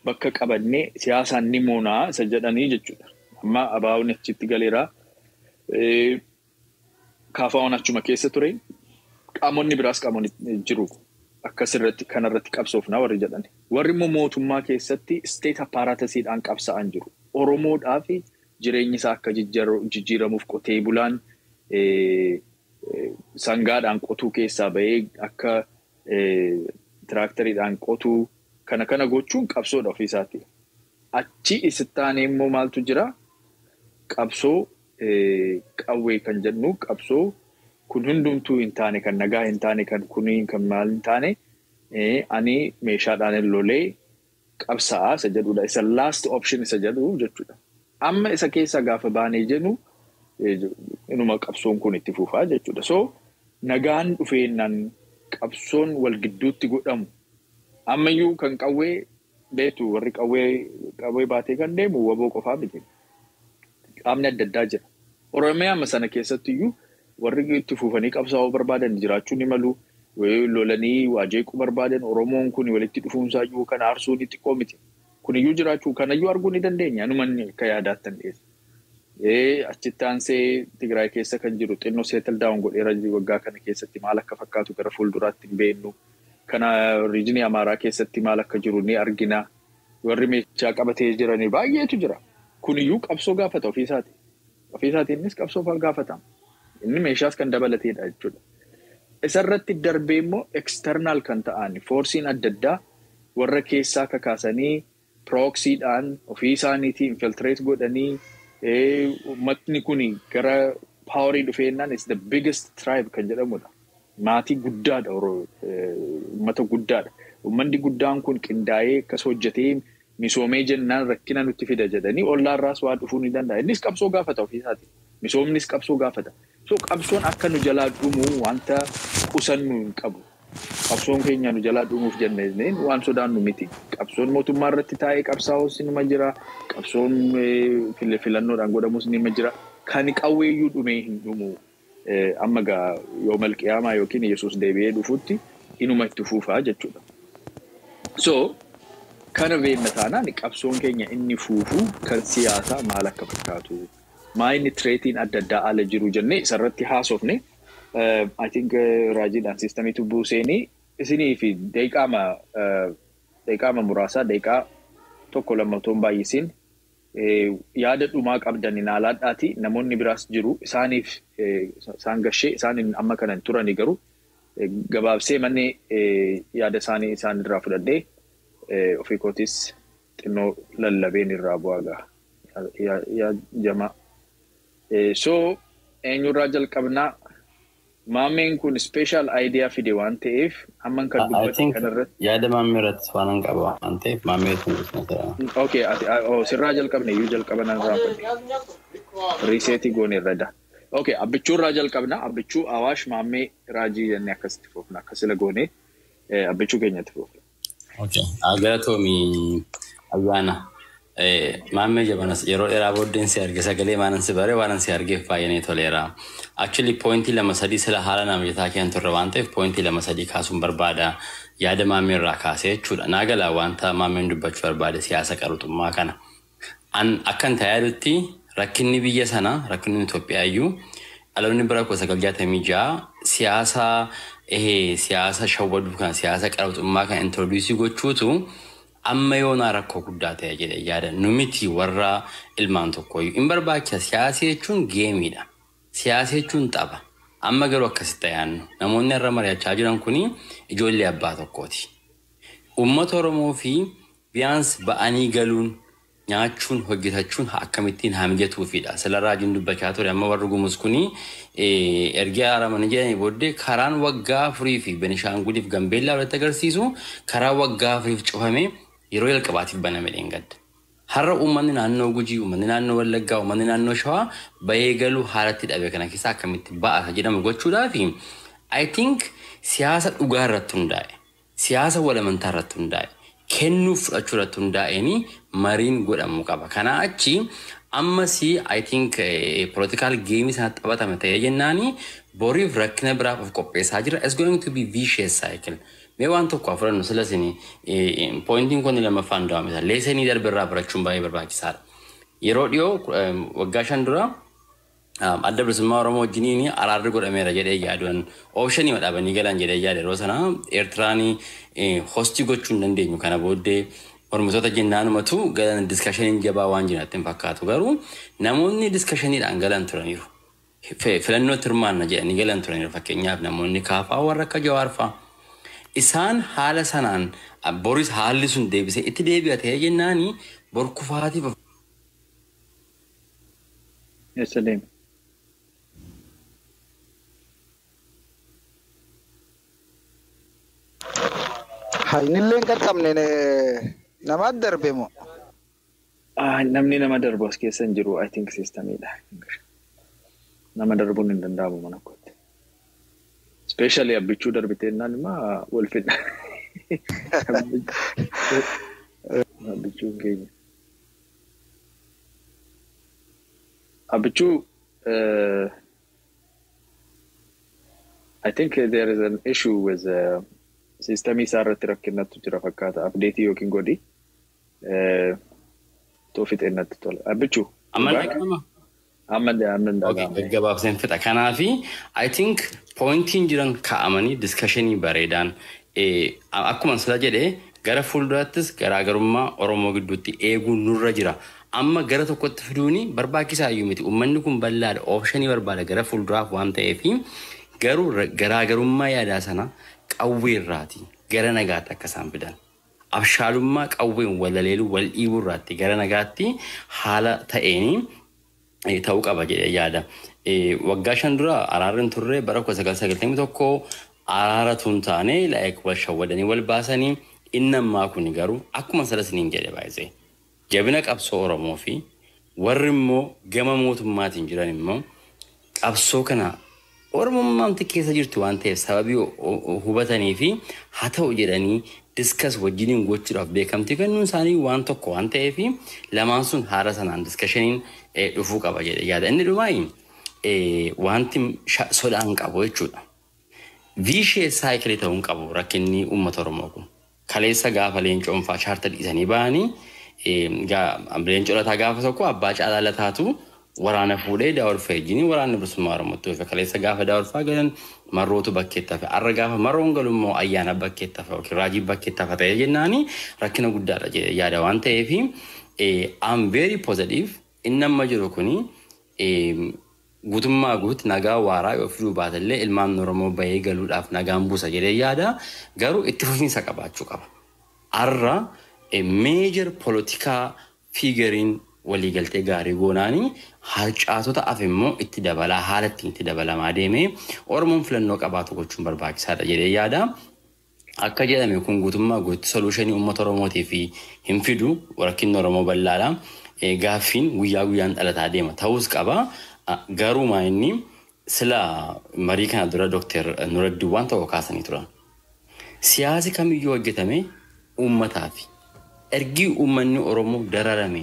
bakka qabannee, siyaasaan ni moonaa isa jedhanii jechuudha. Amma ABO'n achitti galeera. KFO'n achuma keessa ture. Qaamonni biraas qaamonni jiru. Akkasirratti kanarratti qabsoofnaa warri jedhani. Warri immoo mootummaa keessatti state apparatusiidhaan qabsa'an jiru. Oromoodhaaf jireenyi isaa akka jijjiiramuuf, qotee bulaan sangaadhaan qotuu keessaa bahee akka tiraakteriidhaan qotuu kana kana gochuun qabsoodha ofiisaati. Achi isitti aanee immoo maaltu jira? Qabsoo qawwee kan jennu, qabsoo kun hundumtuu hin taane, kan nagaa hin taane, kan kunii kan maal hin taane, ani meeshaadhaan lolee qabsaa'aa isa jedhudha. Isa last option isa jedhu jechuudha. Amma isa keessa gaafa baanee jennu inuma qabsoon kun itti fufaa jechuudha. So nagaan dhufeennaan qabsoon wal gidduutti godhamu ammayyuu kan qawwee beektu, warri qawwee baatee kan deemu WBO qofaa miti. Qaamni adda addaa jira. Oromiyaa amma sana keessatti iyyuu warri itti fufanii qabsaa'uu barbaadan jiraachuu ni malu. Lolanii waa jeequu barbaadan, Oromoon kun walitti dhufuunsaa iyyuu kan aarsuu ni xiqqoo miti. Kuniyyuu jiraachuu kanayyuu arguu ni dandeenya. Anuman akka yaadaattan dhiyeessa. Achitti aansee Tigraay keessa kan jiru xinnoo settle down godheera, waggaa kana keessatti maal akka fakkaatu gara fuulduraatti hin beeknu. Kana regionii Amaaraa keessatti maal akka jiru ni argina. Warri meeshaa qabatee jiranii baay'eetu jira. Kuniyyuu qabsoo gaafata ofiisaati. Ofiisaatii innis qabsoo gaafata. Inni meeshaas kan dabalateedha jechuudha. Isarratti darbee immoo external kan ta'an forceiin adda addaa warra keessaa kakaasanii, proxydhaan ofii isaaniitii infiltrate godhanii, uummatni kun gara powerii dhufeennaan is the biggest tribe kan jedhamudha. Maatii guddaadha, uummata guddaadha. Uummanni guddaan kun qindaa'ee akkas hojjetee misoomee jennaan rakkina nutti fida jedhanii ollaarraas waa dhufuu ni danda'a. Innis qabsoo gaafata ofiisaati. Misoomnis qabsoo gaafata. So qabsoon akka nu jalaa dhumuu wanta qusannu hin qabu. Qabsoon keenya nu jalaa dhumuuf jennee waan sodaannu miti. Qabsoon mootummaa irratti taa'ee qabsaa'us nima jira. Qabsoon filannoodhaan godhamus nima jira. Kan qawweeyyuu dhumee hin dhumu. Amma gaa yoo malqiyaamaa yookiin Yesuus deebi'ee dhufutti inuma itti fuufaa jechuudha. So kana beekna taanaan qabsoon keenya inni fuufuu kan siyaasaa maal akka fakkaatu, maa inni threatiin adda addaa ala jiru jennee isarratti haasofne. I think Raajiidhaan systemiitu buuseenii isinii fi daqiiqaama muraasaa, daqiiqaa tokko lama otoo hin baay'isiin, yaada dhumaa qabdan inaalaadhaati. Namoonni biraas jiru, isaaniif isaan gashee isaan amma kana hin turani, garuu gabaabsee manni yaada isaanii isaan irraa fudhadhee ofii kootis xinnoo lallabeen irraa bu'aa gaha. Yaa jamaa. So eenyurraa jalqabnaa? Maameen kun special idea fide waan ta'eef hamman kan dubbate kanarratti. Yaada maammee irratti waan hin qaba waan ta'eef maammee sun. Okay, ati sirraa jalqabne iyyuu jalqaba nan raafadhe. Resetii goone irra da. Okay, Abbichuu irraa jalqabna. Abbichuu, Awaash, Maammee, Raajii jennee akkasitti fufna. Akkasila goone Abbichuu keenyatti fufna. Okay, galatoomii ayyaana. Maammee jabanas yeroo dheeraa booddeen si arge, sagalee maanan si bare waan si argeef baay'ee toleera. Actually pointii lama sadii sila haala nama mijataa keenya turre waan ta'eef pointii lama sadii kaasuun barbaada, yaada maammee irraa kaasee jechuudha. Naa galaa wanta maammeen dubbachuu barbaade siyaasa qaruxummaa kana. An akkan taa'ee Rakkinni biyya sanaa, rakkinni Itoophiyaa iyyuu dhaloonni bara 1966 siyaasa shawwaduu kana, siyaasa qarabxummaa kana introduce gochuutu amma yoonaa rakkoo guddaa ta'e jedhee yaada. Nu miti warra ilmaan tokkooyyuu. Hin barbaachisa. Siyaasa jechuun gameiidha. Siyaasa jechuun tapha. Amma garuu akkasitti yaadnu. Namoonni irra mari'achaa jiran kuni ijoollee abbaa tokkooti. Uummata Oromoo fi biyaans ba'anii galuun, nyaachuun, hojjetachuun akkamittiin haa mijatuufidha. Sila raajiin dubbachaa ture. Amma warri Gumuz kuni erga haaramanii jedhanii booddee karaan waggaa 4 fi Benishaanguliif Gambeellaa walitti agarsiisu karaa waggaa 4f cufame yeroo jalqabaatiif baname dheengadda. Har'a uummanni naannoo Gujii, uummanni naannoo Wallaggaa, uummanni naannoo Shawaa bahee galuu haalatti dhabe kana keessa akkamitti ba'ata jedhamu gochuudhaafi I think siyaasa dhugaa irratti hundaa'e, siyaasa walamantaa irratti hundaa'e, kennuuf fudhachuu irratti hundaa'een mariin godhamuu qaba. Kanaa achi ammas I think political game sana taphatame ta'ee jennaani boriif rakkina biraaf of qopheessaa jira. It's going to be vicious cycle. Mee waan tokko haa fudhannu. Sila isin pointiin kun lammaffaan dawamisa. Lessonii darbe irraa barachuun baay'ee barbaachisaadha. Yeroo dhiyoo waggaa 5 dura Adda Bilisummaa Oromoo wajjiniin araarri godhameera jedhee yaaduun optionii dhaabanii galan jedhee yaada. Yeroo sana Eertiraan hostii gochuu hin dandeenyu, kana booddee mormitoota jennaanumatu galan. Discussioniin jabaa waan jiraatti hin fakkaatu, garuu namoonni discussioniidhaan galan turaniiru. Filannootti hirmaanna jedhanii galan turaniiru. Fakkeenyaaf namoonni kaafaa warra akka Jawaar fa'aa. Isaan haala sanaan boris haalli sun deebisee itti deebi'a ta'ee jennaani bor kufaatiif Eessa deeme? Hainillee hin qaqqabne, namaatti darbe moo? Namni nama darbu as keessa hin jiru. I think systemiidha. Nama darbuun hin danda'amu mana kootti. Especially Abbichuu darbitee jennaan immoo wal fidha. Abbichuun keenya. Abbichuu, I think there is an issue with systemii isaa irratti rakkinatu jira fakkaata. Update yookiin godhi. Too fixee natti tola. Abbichuu. Amma dhaga'ama? Amma amma dhaga'ama. Gaggabaabseen fixa. Kanaafi I think pointiin jiran kaa'amanii discussionii bareedaan akkuma sila jedhee gara fuulduraattis garaagarummaa Oromoo gidduutti eeguun nurra jira. Amma gara tokkotti fiduuni barbaachisaa iyyuu miti. Uummanni kun bal'aadha. Optionii barbaada gara fuulduraaf waan ta'eef, garuu garaagarummaa yaadaa sana qawwee irraati gara nagaatti akka isaan fidan. Abshaalummaa qawween wal laleeluu, wal dhiibuu irraatti gara nagaatti haala ta'een ta'uu qaba jedhee yaada. Waggaa 5 dura araarri hin turre. Bara 1991 araara tun taane like wal shawwadanii wal baasanii. Inni ammaa kun garuu akkuma sana isiniin jedhe baay'isee jabina qabsoo Oromoo fi warri immoo gama mootummaatiin jiran immoo qabsoo kana Oromummaamti keessa jirtu waan ta'eef sababii hubatanii fi haa ta'u jedhanii discuss wajjiniin gochuudhaaf beekamtii kennuun isaanii waan tokko waan ta'eef lamaan sun haala sanaan discussioniin dhufuu qaba jedhe yaada. Inni dhumaayi wanti sodaan qabu jechuudha. Vicious cycle ta'uu hin qabu rakkinni uummata Oromoo kun. Kaleessa gaafa Leencoon fa'aa chaarta dhiisanii ba'anii, Leencoo Lataa gaafa tokko Abbaa Caalaa Lataatu waraana fuudhee Daawud Fayyijinii waraanni bilisummaa Oromootti dhufe. Kaleessa gaafa Daawud fa'aa galan Marrootu bakkeetti hafe. Har'a gaafa Marroon galu immoo Ayyaana bakkeetti hafe yookiin Raajii bakkeetti hafe ta'ee jennaani rakkina guddaadha jedhee yaada waan ta'eef I'm very positive. Inni amma jiru kuni guutummaa guututti nagaa waaraa yoo fiduu baatellee ilmaan Oromoo bahee galuudhaaf nagaan buusa jedhee yaada. Garuu itti fufiinsa qabaachuu qaba. Har'a major political figureiin waliigaltee gaarii goonaanii harcaatota hafe immoo itti dabalaa, haala ittiin itti dabalamaa deemee Oromoon filannoo qabaatu gochuun barbaachisaadha jedhee yaada. Akka jedhame kun guutummaa guututti solutionii uummata Oromootiif hin fidu. Rakkinni Oromoo bal'aadha. Gaaffiin guyyaa guyyaan dhalataa deema ta'us qaba. Garuu maa inni sila marii kana dura Dooktar Nuraddiin waan tokko kaasanii turan. Siyaasi kamiyyuu hojjetame uummataafi. Ergi uummanni Oromoo dararame